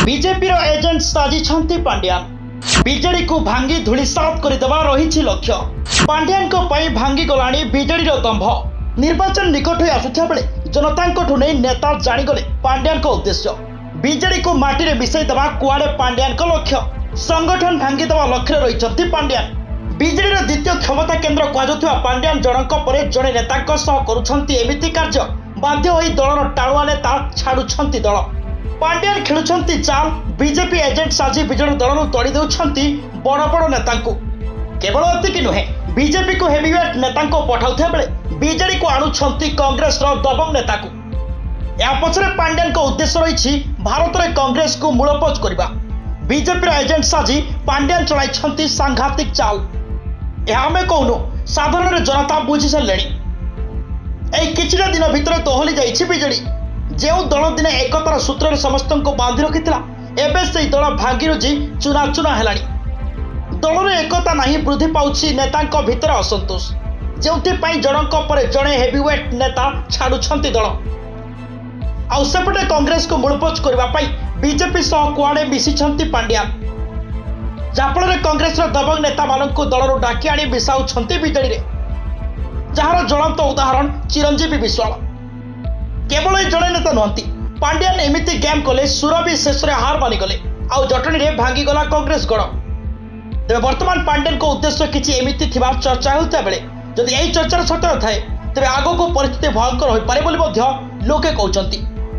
ବିଜେପିର ଏଜେଣ୍ଟ ସାଜିଛନ୍ତି ପାଣ୍ଡିଆନ। ବିଜେଡିକୁ ଭାଙ୍ଗି ଧୂଳିସାତ କରିଦେବା ରହିଛି ଲକ୍ଷ୍ୟ। ପାଣ୍ଡିଆନଙ୍କ ପାଇଁ ଭାଙ୍ଗିଗଲାଣି ବିଜେଡିର ଦମ୍ଭ। ନିର୍ବାଚନ ନିକଟ ହୋଇ ଆସୁଥିବା ବେଳେ ଜନତାଙ୍କଠୁ ନେଇ ନେତା ଜାଣିଗଲେ ପାଣ୍ଡିଆନଙ୍କ ଉଦ୍ଦେଶ୍ୟ। ବିଜେଡିକୁ ମାଟିରେ ମିଶାଇ ଦେବା କୁଆଡ଼େ ପାଣ୍ଡିଆନଙ୍କ ଲକ୍ଷ୍ୟ। ସଂଗଠନ ଭାଙ୍ଗିଦେବା ଲକ୍ଷ୍ୟରେ ରହିଛନ୍ତି ପାଣ୍ଡିଆନ। ବିଜେଡିର ଦ୍ୱିତୀୟ କ୍ଷମତା କେନ୍ଦ୍ର କୁହାଯାଉଥିବା ପାଣ୍ଡିଆନ ଜଣଙ୍କ ପରେ ଜଣେ ନେତାଙ୍କ ସହ କରୁଛନ୍ତି ଏମିତି କାର୍ଯ୍ୟ, ବାଧ୍ୟ ହୋଇ ଦଳର ଟାଣୁଆ ନେତା ଛାଡୁଛନ୍ତି ଦଳ। ପାଣ୍ଡିଆନ ଖେଳୁଛନ୍ତି ଚାଲ, ବିଜେପି ଏଜେଣ୍ଟ ସାଜି ବିଜେଡି ଦଳରୁ ତଡ଼ି ଦେଉଛନ୍ତି ବଡ଼ ବଡ଼ ନେତାଙ୍କୁ। କେବଳ ଏତିକି ନୁହେଁ, ବିଜେପିକୁ ହେଭିୱେଟ୍ ନେତାଙ୍କୁ ପଠାଉଥିବା ବେଳେ ବିଜେଡିକୁ ଆଣୁଛନ୍ତି କଂଗ୍ରେସର ଦବଙ୍ଗ ନେତାକୁ। ଏହା ପଛରେ ପାଣ୍ଡିଆନଙ୍କ ଉଦ୍ଦେଶ୍ୟ ରହିଛି ଭାରତରେ କଂଗ୍ରେସକୁ ମୂଳପୋଛ କରିବା। ବିଜେପିର ଏଜେଣ୍ଟ ସାଜି ପାଣ୍ଡିଆନ ଚଳାଇଛନ୍ତି ସାଂଘାତିକ ଚାଲ। ଏହା ଆମେ କହୁନୁ, ସାଧାରଣରେ ଜନତା ବୁଝି ସାରିଲେଣି। ଏଇ କିଛିଟା ଦିନ ଭିତରେ ଦୋହଲି ଯାଇଛି ବିଜେଡି। ଯେଉଁ ଦଳ ଦିନେ ଏକତାର ସୂତ୍ରରେ ସମସ୍ତଙ୍କୁ ବାନ୍ଧି ରଖିଥିଲା, ଏବେ ସେଇ ଦଳ ଭାଙ୍ଗିରୁଜି ଚୁନା ଚୁନା ହେଲାଣି। ଦଳରେ ଏକତା ନାହିଁ, ବୃଦ୍ଧି ପାଉଛି ନେତାଙ୍କ ଭିତରେ ଅସନ୍ତୋଷ, ଯେଉଁଥିପାଇଁ ଜଣଙ୍କ ପରେ ଜଣେ ହେଭିୱେଟ୍ ନେତା ଛାଡୁଛନ୍ତି ଦଳ। ଆଉ ସେପଟେ କଂଗ୍ରେସକୁ ମୂଳପୋଛ କରିବା ପାଇଁ ବିଜେପି ସହ କୁଆଡ଼େ ମିଶିଛନ୍ତି ପାଣ୍ଡିଆନ, ଯାହାଫଳରେ କଂଗ୍ରେସର ଦବଙ୍ଗ ନେତାମାନଙ୍କୁ ଦଳରୁ ଡାକି ଆଣି ମିଶାଉଛନ୍ତି ବିଜେଡିରେ, ଯାହାର ଜ୍ୱଳନ୍ତ ଉଦାହରଣ ଚିରଞ୍ଜୀବୀ ବିଶ୍ୱାଳ। କେବଳ ଏ ଜଣେ ନେତା ନୁହନ୍ତି, ପାଣ୍ଡିଆନ ଏମିତି ଗେମ୍ କଲେ ସୁର ବି ଶେଷରେ ହାର ମାନିଗଲେ, ଆଉ ଜଟଣୀରେ ଭାଙ୍ଗିଗଲା କଂଗ୍ରେସ ଗଡ଼। ତେବେ ବର୍ତ୍ତମାନ ପାଣ୍ଡିଆନଙ୍କ ଉଦ୍ଦେଶ୍ୟ କିଛି ଏମିତି ଥିବା ଚର୍ଚ୍ଚା ହେଉଥିବା ବେଳେ ଯଦି ଏହି ଚର୍ଚ୍ଚାର ସତ୍ୟତା ଥାଏ, ତେବେ ଆଗକୁ ପରିସ୍ଥିତି ଭୟଙ୍କର ହୋଇପାରେ ବୋଲି ମଧ୍ୟ ଲୋକେ କହୁଛନ୍ତି।